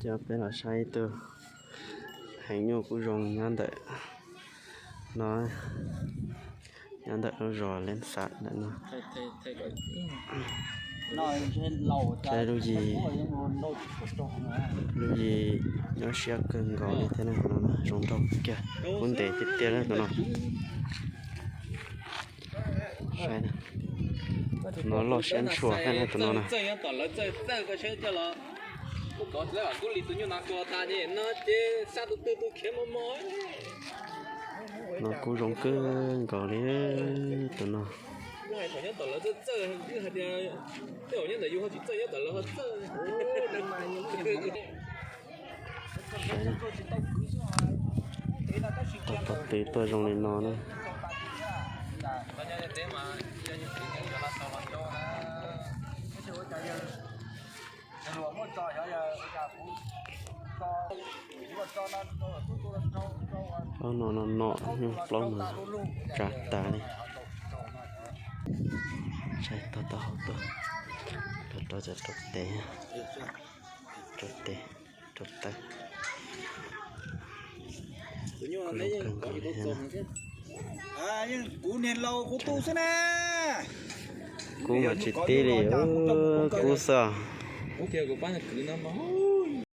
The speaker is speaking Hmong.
Coj peb los saib ib tug heev nyuj kub zoo nyob ntawm no, nyob ntawm lub zos Leej Xav ntawm no. Saib lub yim, lub yim nyob siab kawg nkaus li thiab no, zoo nraug kiag, kub ntev tiag tiag tus no. Saib, tus no loj siab ntshua thiab tus no na. No kub zoo kawg nkaus li tus no. Tau tau tw tuaj zoo li no na. Plaub no no no, nyuj plaub no tsav tas li. Saib tau tau hauv tuaj, rau cov rau tes, rau tes, rau taw. Kuv niag laus kuv tu xwb na. Kub mas tsis tib li, kub xwb.